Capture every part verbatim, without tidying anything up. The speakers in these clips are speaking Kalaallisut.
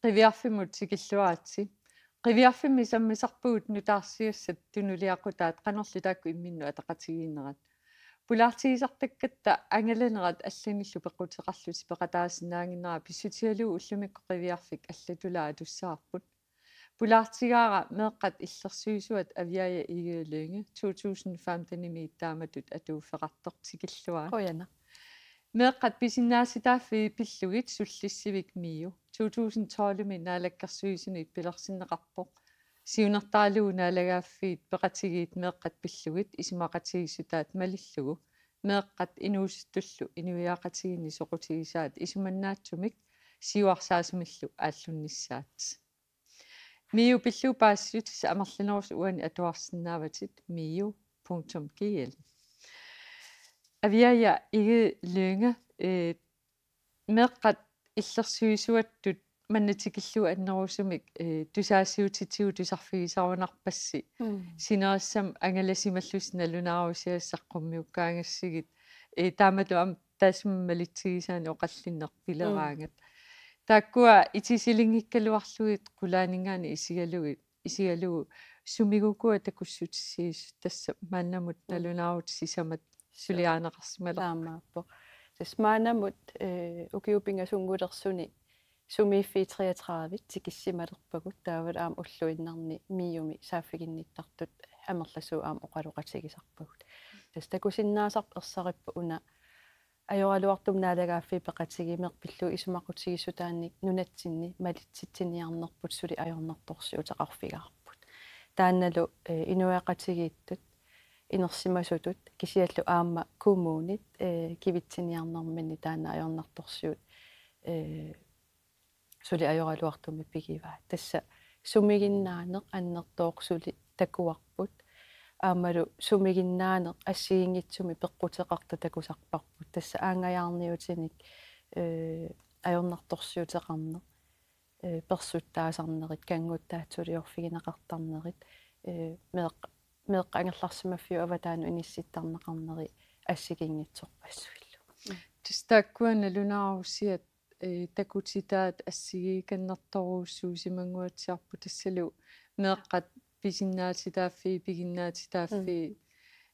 Qiviarfimmut tikilluaritsi. Qiviarfimmi sammisarpugut nutaarsiassat tunuliaqutaat qanorlu taakku imminnut ataqatigiinnerat. Pulaartigisartakkatta angalanerat allanillu peqquteqarlutik peqataasinnaannginnera pissutigalugu ullumikkut qiviarfik allatulaa atussavarput. Pulaartigaara meeqqat illersuisuat Aviaja Egede Lynge to tusind femten-imi taamatut atuuffeqartoq, tikilluarit. Qujanaq. Meeqqat pisinnaatitaaffii pillugit sullissivik MIO. To tusind tolv-imi naalakkersuisunit pilersinneqarpoq. Siunertaralugu naalagaaffiit peqatigiit meeqqat pillugit isumaqatigiissutaat malillugu meeqqat inuusuttullu inuiaqatigiinni soqutigisaat isumannaatsumik siuarsaasumillu aallunnissaat. MIO pillugu paasissutissat amerlanerusoq uani atuarsinnaavatit mio punktum gl. Aviaja Egede Lynge, eh, meeqqat illersuisuattut manna tikillugu annerusumik, eh, tusagassiuutitigut tusarfigisarunarpassi. Mm. Sinerissami angalasimallusi nalunaarusiassat qummiukkaangassigit, eh, taamatut aamma taassuma malitsigisaanik oqallinneq pileraangat. Mm. Taakkua itisilinngikkaluarlugit qulaaninngaanniit isigalugit, isigalugu sumigukua takussutissiisut tassa maannamut, mm, nalunaarutit sisamat suliarineqarsimalerput. Taamaappoq. Tassa maannamut, eh, ukiut pingasunngulersuni sumiiffiit treogtredive tikissimalerpagut, taavalu aamma ulluinnarni MIO-mi saaffiginnittartut amerlasuut aamma oqaloqatigisarpagut. Tassa takusinnaasarput ersarippoq una ajoraluartumik naalagaaffiit peqatigiit meeqqat pillugu isumaqatigiissutaannik nunatsinni malitsitsiniarnerput suli ajornartorsiuteqarfigaarput. Taannalu, eh, inuiaqatigiittut, inersimasutut, kisianni aamma kommunit, eh, kivitsiniarnerminni taanna ajornartorsiut, eh, suli ajoraluartumik pigivaat. Tassa sumiginnaaneq annertooq suli takuarput. Aammalu sumiginnaaneq assigiinngitsumik peqquteqartoq takusarparput. Tassa aanngajaarniutinik, eh, ajornartorsiuteqarneq, eh, persuttaasarnerit, kannguttaatsuliorfigineqartarnerit, eh, meeq-, meeqqat angerlarsimaffiup avataanut inissittarneqarneri assigiinngitsorpassuillu. Tassa taakkua nalunaarusiat, eh, takutitaat assigiikannertorujussuusimannguatsiarput, tassalu meeqqat pisinnaatitaaffii, piginnaatitaaffii, mm,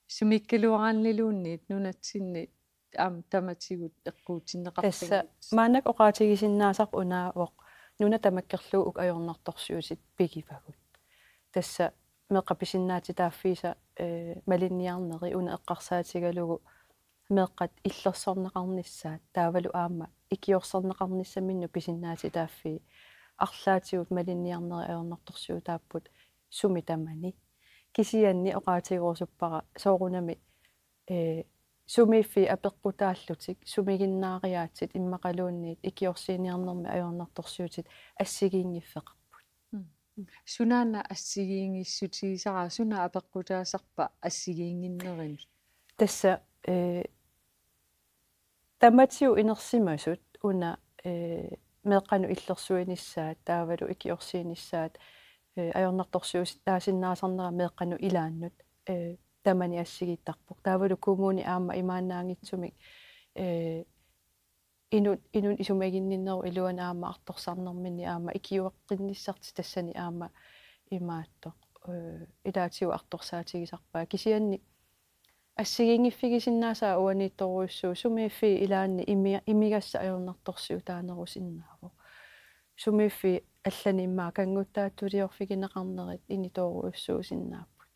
sumiikkaluaraanniluunniit nunatsinni aamma tamatigut eqquutinneqarfigut. Tassa maannakkut oqaatigisinnaasarput unaavoq nuna tamakkerlugu uku ajornartorsiutit pigivagut. Tassa meeqqat pisinnaatitaaffiisa, eh, malinniarneri una eqqarsaatigalugu meeqqat illersorneqarnissaat taavalu aamma ikiorserneqarnissaminnut pisinnaatitaaffii arlaatigut malinniarneri ajornartorsiutaapput sumi tamani. Kisianni oqaatigerusuppara soorunami, eh, sumiiffiit apeqqutaallutik, sumiginnaariaatsit immaqaluunniit ikiorsiiniarnermi ajornartorsiutit assigiinngiffeqarput. Mm. Sunaana assigiinngissutigisara, suna apeqqutaasarpa assigiinnginnerinut? Tassa, eh, tamatigut inersimasut una, eh, meeqqanut illersuinissaat taavalu ikiorsiinissaat, eh, ajornartorsiutaasinnaasarnera meeqqanut ilaannut, eh, tamani assigiittarpoq. Taavalu kommuni aamma imaannaanngitsumik, eh, inut, inut isumaginninnerup iluani aamma artorsarnerminni aamma ikiueqqinnissartik tassani aamma imaattoq, eh, ilaatigut artorsaatigisarpaat. Kisianni assigiinngiffigisinnaasaat uaniittorujussuuvoq, sumiiffiit ilaanni imi-, imigassat ajornartorsiutaanerusinnaavoq. Sumiiffiit allanik immaqa kannguttaatsuliorfigineqarnerit initoorujussuusinnaapput.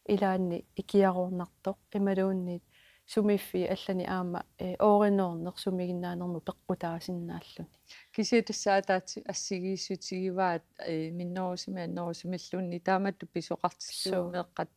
Ilaanni ikiaroornartoq imaluunniit sumiiffiit allanik aamma, eh, ooriinnermut sumiginnaanermut peqqutaasinnaalluni. Kisianni tassa ataatsip assigiissutigivaat, eh, minnerusumik annerusumilluunniit taamatut pisoqartillugu. Suu. Meeqqat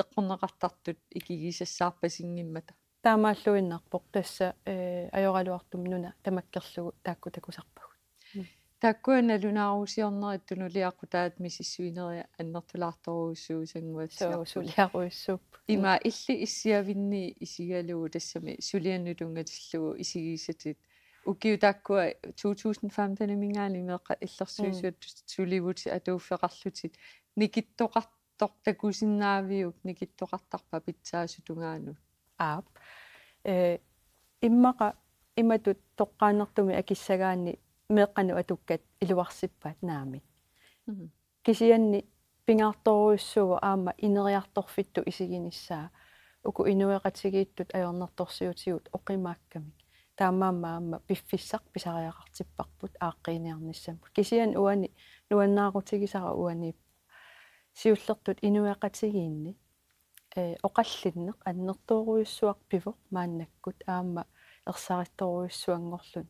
eqqorneqartartut ikigisassaarpasinngimmata. Taamaalluinnarpoq tassa, eh, ajoraluartumik nuna tamakkerlugu taakku takusarpagut. Mm. Taakkua nalunaarusiornerit tunuliaqutaat misissuinerit annertulaartorujussuusannguatsiarput. Suu, suliarujussuupput. Ima illit issiavinni isigalugu tassami suliannut tunngatillugu isigisatit. Ukiut taakkua to tusind femten-iminngaanniit meeqqat illersuisuattut, mm, sulivutit atuuffeqarlutit. Nikittoqar- toq takusinnaaviuk nikittoqartarpa pitsaasut tungaanut? Aap. Eh, immaqa imatut toqqaannartumik akissagaanni meeqqanut atukkat iluarsippaat naamik. Mhm. Kisianni pingaartorujussuuvoq aamma ineriartorfittut isiginissaa. Uku inuiaqatigiittut ajornartorsiutigut oqimaakkamik. Taamaammat aamma piffissaq pisariaqartipparput aaqqiiniarnissamut. Kisianni uani nuannaarutigisara uaniippoq. Siullertut inuiaqatigiinni, eh, oqallinneq annertoorujussuaq pivoq maannakkut aamma ersarittorujussuanngorluni.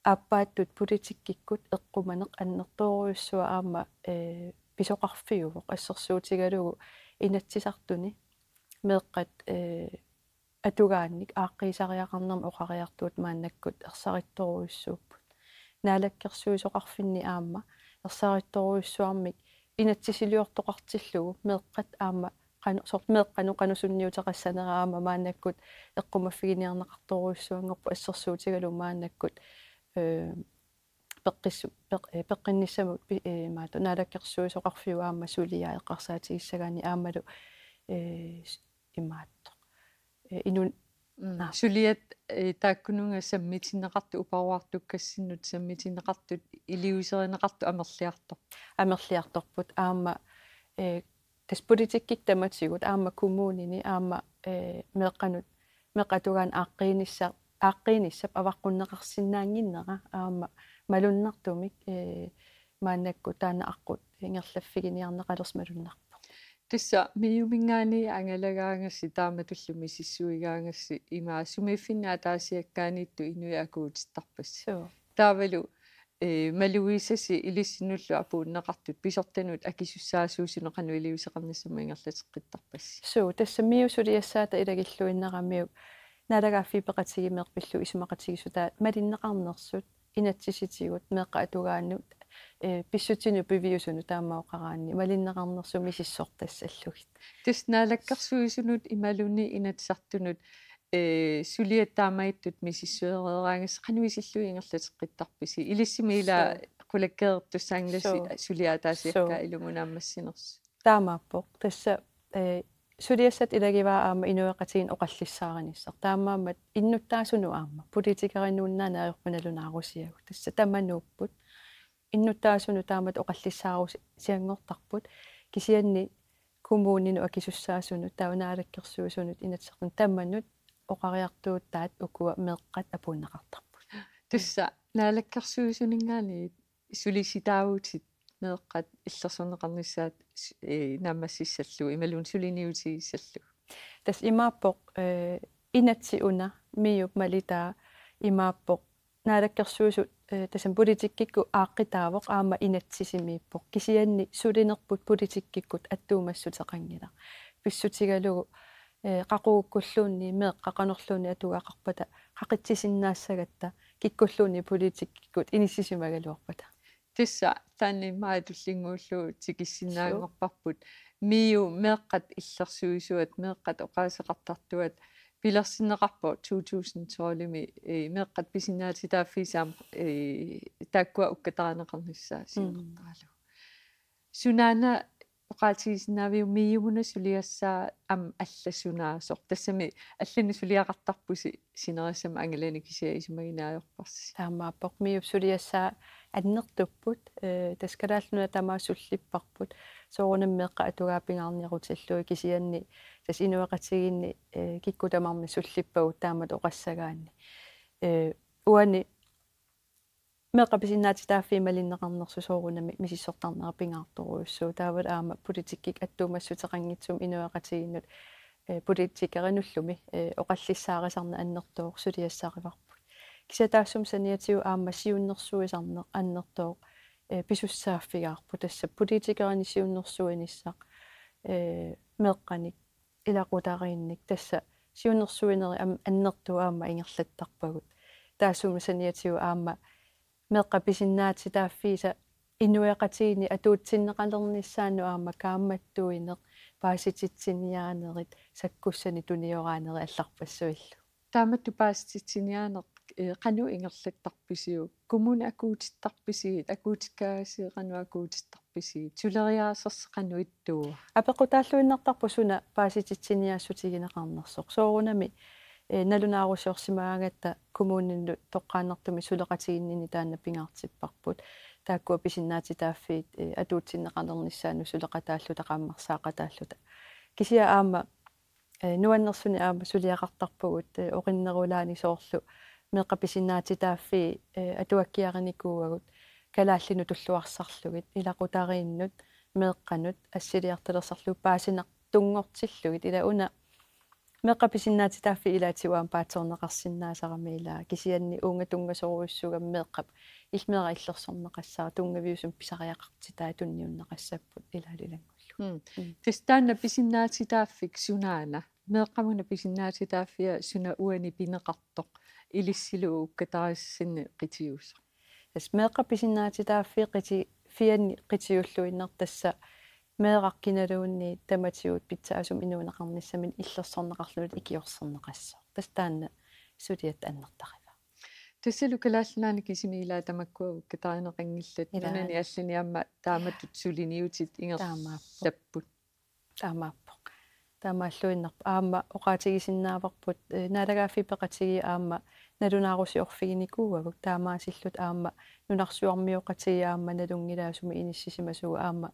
Aappaattut politikkikkut eqqumaneq annertoorujussuaq aamma, eh, pisoqarfiuvoq assersuutigalugu Inatsisartuni meeqqat, eh, atugaannik aaqqiisariaqarnermik oqariartuut maannakkut ersarittorujussuupput. Naalakkersuisoqarfinni aamma ersarittorujussuarmik inatsisiliortoqartillugu meeqqat aamma qano-, soorlu meeqqanut qanoq sunniuteqassanera aamma maannakkut eqqumaffiginiarneqartorujussuanngorpoq assersuutigalugu maannakkut, eh, peqqissu-, peq-, eh, peqqinnissamut pi-, eh, imaattoq naalakkersuisoqarfiup aamma suliaa eqqarsaatigissagaanni aammalu, eh, s-, imaattoq. Eh, inun-, Mm, naa. Suliat, eh, taakkununnga sammitinneqartut uparuartukkassinnut sammitinneqartut iliuuserineqartut amerliartor-. Amerliartorput aamma, eh, tassa politikkikkut tamatigut aamma kommunini aamma, eh, meeqqanut, meeqqat atugaannut aaqqiinissa-, aaqqiinissap avaqqunneqarsinnaannginnera aamma malunnartumik, eh, maannakkut taanna aqqut ingerlaffiginiarneqalersoq malunnarpoq. Tassa MIO-minngaanniit angalagaangassi taamatullu misissuigaangassi ima sumiiffinni ataasiakkaaniittoq inuit akuutittarpassi. Suu. Taavalu, eh, malugisasi ilissinnullu apuunneqartut pisortanut akisussaasuusunut qanoq iliuuseqarnissamut ingerlateqqittarpassi. Suu, tassa MIO suliassaata ilagilluinnaramiuk naalagaaffiit peqatigimeeq pillugu isumaqatigiissutaat malinneqarnersut inatsisitigut meeqqat atugaannut, eh, pissutsinut piviusunut taama oqaraanni malinneqarnersut misissortassallugit. Tassa Naalakkersuisunut imaluunniit Inatsisartunut, eh, suliat taamaattut misissuereeraangassi qanoq isillugit ingerlateqqittarpisi? Ilissimi ila Suu. qulakkeertussaanngilasi Suu. suliat ataasiakkaat Suu. ilumut naammassinersut. Taamaappoq. Tassa, eh, suliassat ilagivaa aamma inuiaqatigiinni oqallissaarnissaq. Taamaammat innuttaasunut aamma. Politikerinunnaaneq ajorput nalunaarusiagut. Tassa tamanuupput. Innuttaasunut taamatut oqallissaarusianngortarput. Kisianni kommuninut akisussaasunut, taava naalakkersuisunut, Inatsisartunut tamanut oqariartuutaat ukua meeqqat apuunneqartarput. Tassa naalakkersuisuninngaanniit sulisitaavutit meeqqat illersorneqarnissaat s-, eh, naammassissallugu, imaluunniit suliniutigissallugu. Tassa imaappoq, eh, inatsit una, MIO-p malitaa imaappoq, naalakkersuisut, eh, tassami politikkikkut aaqqitaavoq aamma inatsisimiippoq. Kisianni sulinerput politikkikkut attuumassuteqanngilaq. Pissutigalugu, eh, qaqugukkulluunniit meeqqat qanorluunniit atugaqarpata, qaqitsisinnaassagatta, kikkulluunniit politikkikkut inissisimagaluarpata. Tassa taanna immaqa tullinnguullugu tikissinnaanngorparput. MIO meeqqat illersuisuat, meeqqat oqaaseqartartuat pilersinneqarpoq to tusind tolv-imi, eh, meeqqat pisinnaatitaaffiisa aamma, eh, taakkua ukkatarineqarnissaa Mm. siunertaralugu. Sunaana oqaatigisinnaaviuk MIO-muna suliassaa aamma alla sunaasoq? Tassami allani suliaqartarpusi sinerissami angalani kisiat isumagineq ajorparsi. Taamaappoq MIO-p suliassaa annertupput, eh, tassa Kalaallit Nunaat tamaasa sullipparput. Soorunami meeqqat atugaat pingaarnerutillugit kisianni tassa inuiaqatigiinni, eh, kikkut tamarmik sullippagut taamatut oqassagaanni. Eh, uani meeqqat pisinnaatitaaffii malinneqarnersut soorunami misissortarnera pingaartorujussuuvoq. Taavalu aamma politikkikkut attuumassuteqanngitsumik inuiaqatigiinnut, eh, politikerinullumi, eh, oqallissaarisarneq annertooq suliassarivarput. Kisianni taassuma saniatigut aamma siunnersuisarneq annertooq, eh, pisussaaffigaarput. Tassa politikerinik siunnersuinissaq, eh, meeqqanik ilaqutariinnik tassa siunnersuinerit am-, annertuut aamma ingerlattarpagut. Taassuma saniatigut aamma meeqqat pisinnaatitaaffiisa inuiaqatigiinni atuutsinneqalernissaannut aamma kaammattuineq, paasititsiniaanerit, sakkussanik tunioraanerit allarpassuillu. Taamatut paasititsiniaaneq, eh, qanoq ingerlattarpisiuk? Kommuni akuutittarpisigit, akuutikkaangassigit qanoq akuutittarpisigit? Suleriaasersi qanoq ittuua? Apeqqutaalluinnartarpoq suna paasititsiniaassutigineqarnersoq. Soorunami Ee, nalunaarusiorsimagaangatta kommuninut toqqaannartumik suleqatigiinninni taanna pingaartipparput. Taakkua pisinnaatitaaffiit, ee, atuutsinneqarnissaannut suleqataalluta, qaammarsaaqataalluta. Kisianni aamma, ee, nuannersuni aamma suliaqartarpugut, ee, oqinnerulaani soorlu meeqqat pisinnaatitaaffii, ee, atuakkiarinikuuagut kalaallinut tulluarsarlugit, ilaqutariinnut, meeqqanut, assiliartalersarlugu paasinartunngortillugit, ila una meeqqat pisinnaatitaaffii ilaatigut aamma paatsoorneqarsinnaasarami, ila kisianni uunga tunngasorujussuugami meeqqap il-, meeraq illersorneqassaaq, tunngaviusumik pisariaqartitai tunniunneqassapput ilaalu ilanngullugu. Mm. Mm. Tassa taanna pisinnaatitaaffik sunaana? Meeqqamuna pisinnaatitaaffia suna uani pineqartoq ilissilu ukkatarisinni qitiusoq? Tassa meeqqat pisinnaatitaaffii qiti-, -fianni qitiulluinnartoq tassa meeraq kinaluunniit tamatigut pitsaasumik inuuneqarnissaminut illersorneqarlunilu ikiorserneqassaaq. Tassa taanna suliat annertarivaa. Tassalu Kalaallit Nunaanni kisimi ilaa tamakkua ukkatarineqanngillat. Ilaa. Nunani allani aamma taamatut suliniutit Taamaappoq. Ingerlapput. Taamaappoq. Taamaalluinnarpoq. Aamma oqaatigisinnaavarput, ee, Naalagaaffiit Peqatigiit aamma nalunaarusiorfiginikuuagut, taamaasilluta aamma nunarsuarmioqatigiit aamma nalunngilaat sumi inissisimasugut, aamma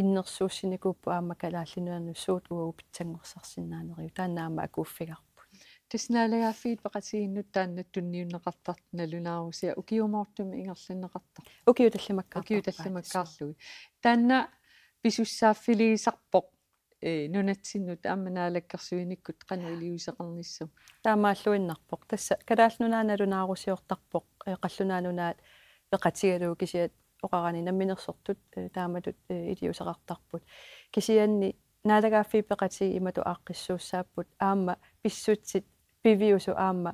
innersuussinikuupput aamma Kalaallit Nunaannut suut uagut pitsanngorsarsinnaanerigut. Taanna aamma akuuffigaarput. Tassa Naalagaaffiit Peqatigiinnut taanna tunniunneqartartoq nalunaarusiaq ukiumoortumik ingerlanneqartarpoq. Ukiut tallimakkaartarpaat. Ukiut tallimakkaarlugit. Taanna pisussaaffiliisarpoq, ee, nunatsinnut aamma naalakkersuinikkut qanoq iliuuseqarnissamut? Taamaalluinnarpoq. Tassa Kalaallit Nunaat nalunaarusiortarpoq, ee, Qallunaat Nunaat peqatigalugu, kisianni oqarani namminersortut, ee, taamatut, ee, iliuuseqartarput. Kisianni Naalagaaffiit Peqatigiit imatut aaqqissuussaapput aamma pissutsit piviusut aamma,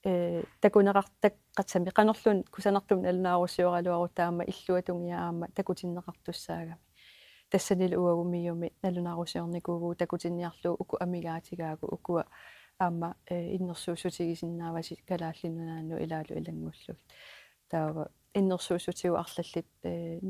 ee, takuneqartaqqatsami qanorluunniit kusanartumik nalunaarusioraluarutta aamma illuatungiaa aamma takutinneqartussaagami. Tassanilu uagut MIO-mi nalunaarusiornikuuvugut takutinniarlugu uku amigaatigaagut, ukua aamma, ee, innersuussutigisinnaavasi Kalaallit Nunaannut ilaalu ilanngullugit. Taava innersuussutigut arlallit, ee,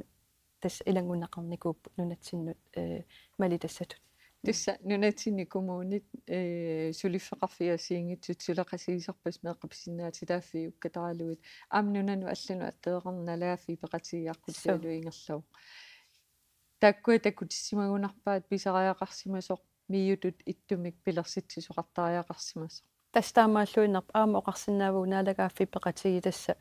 tassa ilanngunneqarnikuupput nunatsinnut, ee, malitassatut. Tassa nunatsinni kommunit, ee, suliffeqarfiit assigiinngitsut suleqatigisarpassi meeqqat pisinnaatitaaffii ukkataralugit. Aamma nunanut allanut attereerneq Naalagaaffiit Peqatigiit aqqutigalugu Suu. ingerlavoq. Taakkua takutissimagunarpaat pisariaqarsimasoq, MIO-tut ittumik pilersitsisoqartariaqarsimasoq? Tassa taamaalluinnarpoq, aamma oqarsinnaavugut Naalagaaffiit Peqatigiit tassa,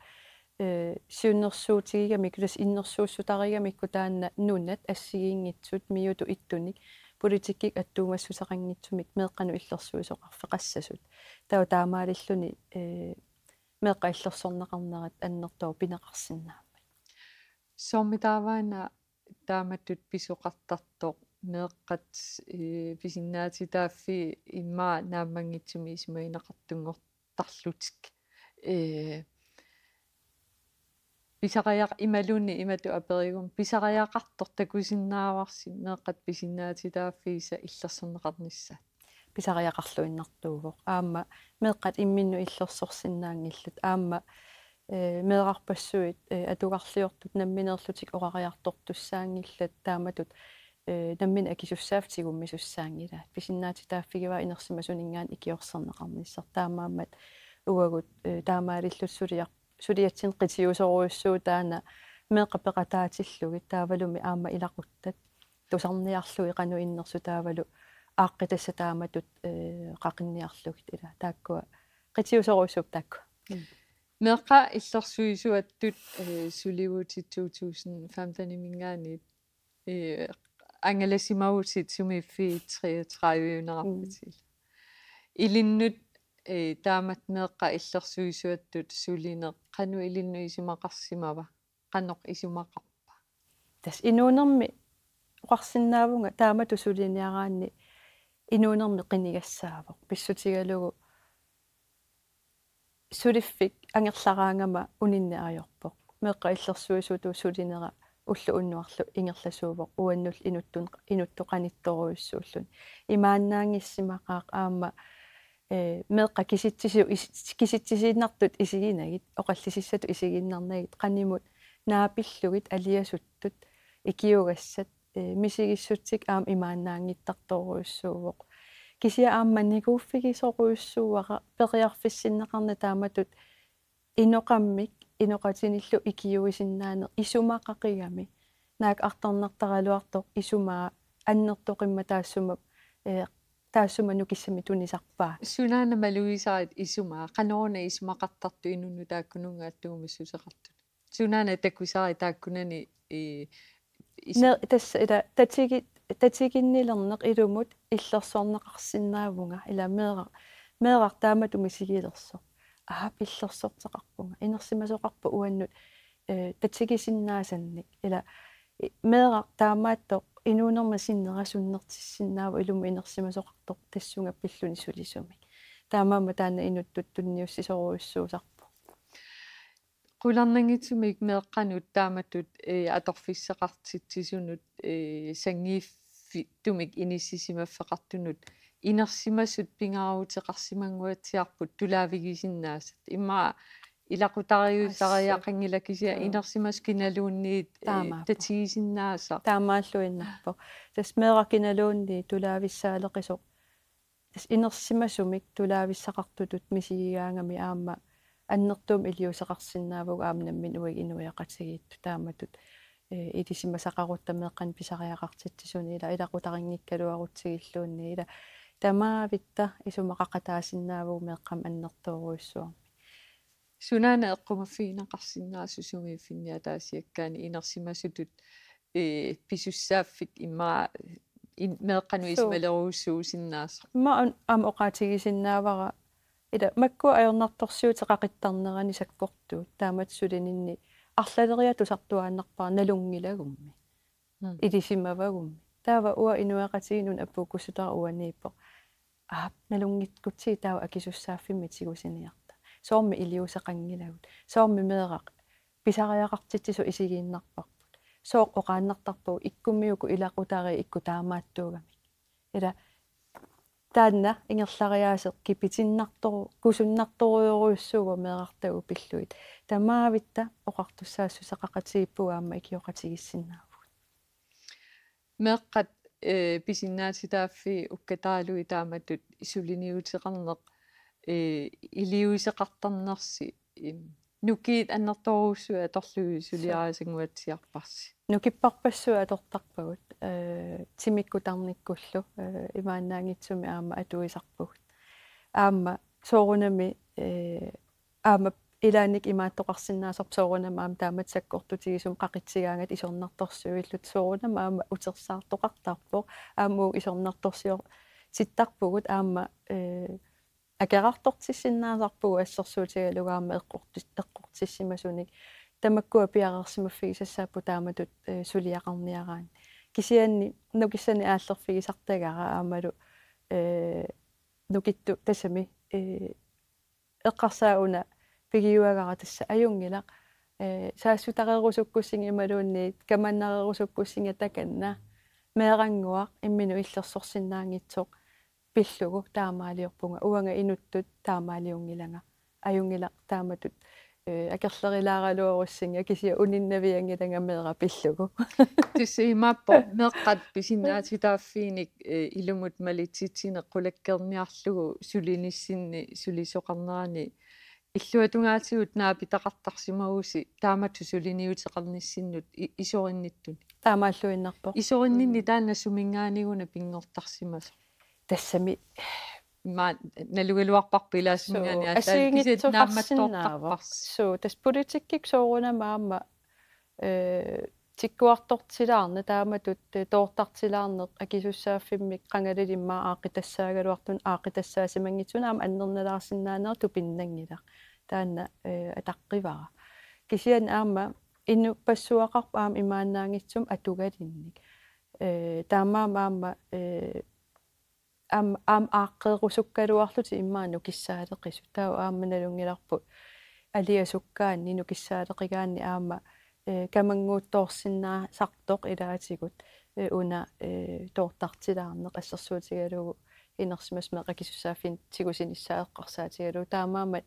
ee, siunnersuutigigamikku, tassa innersuussutarigamikku taanna nunat assigiinngitsut MIO-tut ittunik politikkikkut attuumassuteqanngitsumik meeqqanut illersuisoqarfeqassasut. Taava taamaalilluni, ee, meeqqat illersorneqarnerat annertooq pineqarsinnaammat. Soormitaava una taamatut pisoqartartoq meeqqat, ee, pisinnaatitaaffii immaqa naammanngitsumik isumagineqartunngortarlutik? Ee, pisariaq-, imaluunniit imatut aperigummi: pisariaqartoq takusinnaavarsi meeqqat pisinnaatitaaffiisa illersorneqarnissaat? Pisariaqarluinnartuuvoq. Aamma meeqqat imminnut illersorsinnaanngillat. Aamma, ee, meerarpassuit, ee, atugarliortut nammineerlutik oqariartortussaanngillat, taamatut, ee, nammineq akisussaaffik tigummisussaanngilaat. Pisinnaatitaaffigivaat inersimasuninngaanniit ikiorserneqarnissaq. Taamaammat uagut, ee, taamaalilluta suliar-, suliatsinni qitiusorujussuuvoq taanna meeqqat peqataatillugit, taavalu aamma ilaquttat tusarniarlugit qanoq innersut, taavalu aaqqitassat taamatut, ee, qaqinniarlugit, ila taakkua qitiusorujussuupput taakkua. Mm. Meeqqat illersuisuattut, ee, sulivutit to tusind femten-iminngaanniit, ee, angalasimavutit sumiiffiit treogtredive-unerarpatit. Mm. Ilinnut, ee, taamatut meeqqat illersuisuattut sulineq qanoq ilinnut isumaqarsimava? Qanoq isumaqarpa? Tassa inuunermi oqarsinnaavunga taamatut suliniaraanni inuunermi qinigassaavoq. Pissutigalugu suliffik angerlaraangama uninneq ajorpoq. Meeqqat illersuisutut sulinera ulloq unnuarlu ingerlasuuvoq, uannullu inuttun-, inuttut qanittorujussuulluni. Imaannaanngissimaqaaq aamma, ee, meeqqat kisitsisu-, is-, kisitsisiinnartut isiginagit, oqallisissatut isigiinnarnagit, qanimut naapillugit aliasuttut ikiugassat, ee, misigissutsit aamma imaannaanngittartorujussuuvoq. Kisianni aamma nikuuffigisorujussuuara periarfissinneqarneq taamatut inoqammik inoqatinillu ikiuisinnaaneq isumaqaqigami. Naak artornartaraluartoq isumaa annertoqimmat taassuma, eh, taassuma nukissamik tunisarpaa. Sunaana malugisarit isumaa, qanoruna isumaqartartut inunnut taakkununnga attuumassuteqartut? Sunaana takusarit taakkunani, eh, isu- Ne-, tassa ila tatigi-, tatiginnilerneq ilumut illersorneqarsinnaavunga, ila meeraq, meeraq taamatut misigilersoq. Aap, illersorteqarpunga. Inersimasoqarpoq uannut, eh, tatigisinnaasannik. Ila, i-, meeraq taamaattoq inuunerma sinnera sunnertissinnaavoq ilumut inersimasoqartoq tassunga pilluni sulisumik. Taamaammat taanna inuttut tunniussisorujussuusarpoq. Qularnanngitsumik meeqqanut taamatut, eh, atorfissaqartitsisunut, eh, sanngiiffittumik inissisimaffeqartunut inersimasut pingaaruteqarsimannguatsiarput tulaavigisinnaasat. Immaqa ilaqutariusariaqanngilaq kisianni Assut. Inersimasut kinaluunniit, eh, Taamaappoq. Tatigisinnaasaq. Taamaalluinnarpoq. Tassa meeraq kinaluunniit tulaavissaaleqisoq. Tassa inersimasumik tulaavissaqartutut misigigaangami aamma annertuumik iliuuseqarsinnaavugut aamma nammineq uagut inuiaqatigiittut taamatut, eh, ilisimasaqarutta meeqqanik pisariaqartitsisuni ila ilaqutarinngikkaluarutsigilluunniit ila tamaavitta isumaqaqataasinnaavugut meeqqamik annertoorujussuarmik. Sunaana eqqumaffigineqarsinnaasut sumiiffinni ataasiakkaani inersimasutut, eh, pisussaaffik immaqa in-, meeqqanut Suu. Isumalerujussuusinnaasoq? Immaqa aamma oqaatigisinnaavara ila makkua ajornartorsiutit qaqittarnerani sakkortuut taamatut sulininni arlaleriarlugu tusartuaannarpara nalunngilagummi. Mm. Ilisimavagummi. Taava uanga inuiaqatigiinnut apuukkussutara uaniippoq. Aap, nalunngikkutsigu taava akisussaaffimmik tigusiniarta. Soormi iliuuseqanngilagut. Soormi meeraq pisariaqartitsisoq isigiinnarparput. Sooq oqaannartarpagut ikkummiuku ilaqutariit ikku taamaattuugamik. Ila taanna ingerlariaaseq kipitinnartoru-, kusunnartorujorujussuuvoq meerartagut pillugit. Tamaavitta oqartussaassuseqaqatigiippugut aamma ikioqatigiissinnaavugut. Meeqqat, eh, pisinnaatitaaffii ukkataaluit taamatut suliniuteqarneq, eh, iliuuseqartarnersi, im, nukiit annertoorujussuit atorlugit suliarissannguatsiarparsi? Nukipparpassuit atortarpagut, eh, timikkut tarnikkullu, eh, imaannaanngitsumik aamma atuisarpugut. Aamma soorunami, eh, aamma ilaanni imaattoqarsinnaasarpoq soorunami aamma taamatut sakkortutigisumik qaqitsigaangatta isornartorsiuilluta soorunami aamma utersaartoqartarpoq aamma uagut isornartorsiortittarpugut aamma, eh, akerartortissinnaasarpugut assersuutigalugu aamma eqqortis-, eqqortissimasunik tamakkua piareersimaffigisassaapput taamatut, eh, suliaqarniaraanni. Kisianni nukissanik aallerfigisartagara aammalu, eh, nukittut tassami, eh, eqqarsaat una pigiuagara tassa ajunngilaq, eh, saassutareerusukkussinga imaluunniit kamannareerusukkussinga takanna meerannguaq imminut illersorsinnaanngitsoq pillugu taamaaliorpunga uanga inuttut taamaaliunngilanga ajunngilaq taamatut, eh, akerlerilaaraluarussinga kisianni uninnavianngilanga meeraq pillugu. Tassa imaappoq meeqqat pisinnaatitaaffiinik, eh, ilumut malitsitsineq qulakkeerniarlugu sulinissinni sulisoqarnerani illuatungaatigut naapitaqartarsimavusi taamatut suliniuteqarnissinnut i-, isorinnittuni. Taamaalluinnarpoq. Isorinninni Mm. Taanna suminngaanniiguna pinngortarsimasoq? Tassami. Immaqa nalugaluarparput ilaa suminngaanniit aatsaat kisianni naammattoortarparsi. Suu, tassa politikkikkut soorunami aamma, eh, tikkuartortilaarneq taamatut, eh, toortartilaarneq akisussaaffimmik qangalili immaqa aaqqitassaagaluartuni aaqqitassaasimanngitsigu aamma annernalaarsinnaaneq tupinnanngilaq. Taanna, eh, ataqqivara. Kisianni aamma inuppassuaqarpoq aamma imaannaanngitsumik atugalinnik. Eh, taamaammat aamma, eh, aam-, aamma aaqqeerusukkaluarlutik immaqa nukissaaleqisut. Taava aamma nalunngilarput aliasukkaanni nukissaaleqigaanni aamma, eh, kamannguuttoorsinnaasartoq ilaatigut, eh, una, eh, toortartilaarneq assersuutigalugu inersimasut meeqqat akisussaaffimmik tigusinissaat eqqarsaatigalugu. Taamaammat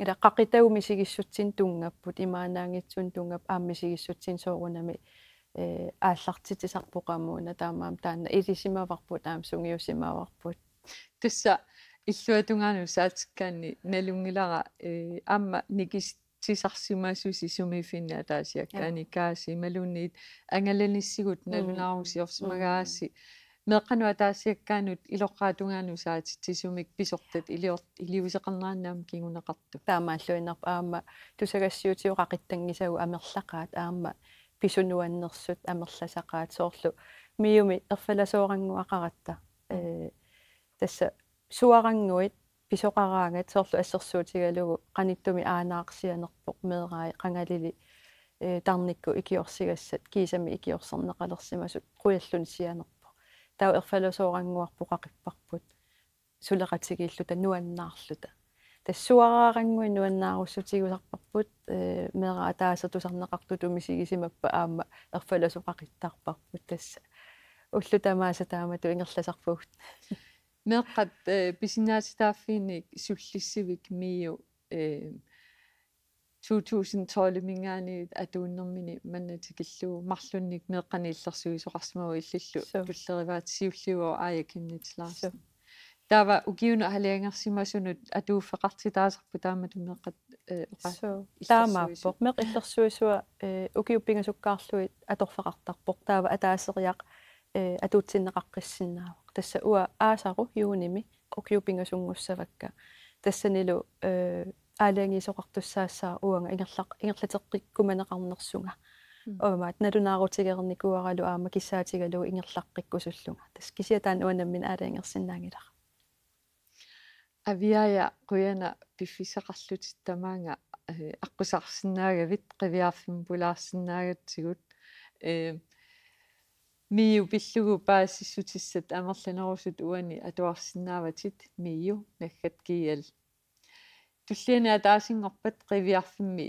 ila qaqitagut misigissutsinnut tunngapput, imaannaanngitsunik tunngapput, aamma misigissutsinnut soorunami, eh, aallartitsisarpoq qamuuna, taamaammat taanna ilisimavarput, aamma sungiusimavarput. Tassa illuatungaanut saatikkaanni nalunngilara, eh, aamma nikis- -sarsimasusi sumiiffinni ataasiakkaani, ja, gaasi imaluunniit angalanissigut, mm, nalunaarusiorsimagaasi. Mm. Meeqqanut ataasiakkaanut iloqqaatungaanut saatitsisumik pisortat ilior-, iliuuseqarnerannik kinguneqartoq. Taamaalluinnarpoq aamma tusagassiuutitigut qaqittanngisagut amerlaqaat aamma pisut nuannersut amerlasaqaat soorlu MIO-mi erfalasoorannguaqaratta. Mm. Eh, tassa suarannguit pisoqaraangat soorlu assersuutigalugu qanittumi aanaarsianerpoq meerai qangalili, eh, tarnikkut ikiorsigassat kiisami ikiorserneqalersimasut qujalluni sianerpoq. Taava erfalasoorannguarput qaqipparput suleqatigiilluta nuannaarluta. Tassa suaraarannguit nuannaarussutigisarparput, eh, meeraq ataaseq tusarneqartutut misigisimappat aamma erfalasoq qaqittarparput tassa. Ullut tamaasa taamatut ingerlasarpugut. Meeqqat, eh, pisinnaatitaaffiinik sullissivik MIO, eh, to tusind tolv-iminngaanniit atuunnermini manna tikillugu marlunnik meeqqanik illersuisoqarsimavoq illillu. Suu. Tullerivaat siulliuvoq Aaja Chemnitz Larsen. Suu. Taava ukiunut aalajangersimasunut atuuffeqartitaasarput taamatut meeqqat, eh, oqa-, suu, illersuisut. Taamaappoq. Meeqqat illersuisua, eh, ukiut pingasukkaarlugit atorfeqartarpoq. Taava ataaseriaq, eh, atuutsinneqaqqissinnaavoq. Tassa uanga aasaru juunimi ukiut pingasunngussaavakka. Tassanilu, eh, aalajangiisoqartussaassaaq uanga ingerlaq-, ingerlateqqikkumaneqarnersunga. Mm. Aamma nalunaarutigereernikuuaralu aamma kissaatigalugu ingerlaqqikkusullunga. Tassa kisianni taanna uanga nammineq aalajangersinnaanngilara. Aviaaja, qujanaq piffissaqarlutit tamaanga, eh, aqqusaarsinnaagavit, qiviarfimmi pulaarsinnaagatsigut. Eh, MIO pillugu paasissutissat amerlanerusut uani atuarsinnaavatit, MIO naggat G L. Tulliani ataasinngorpat qiviarfimmi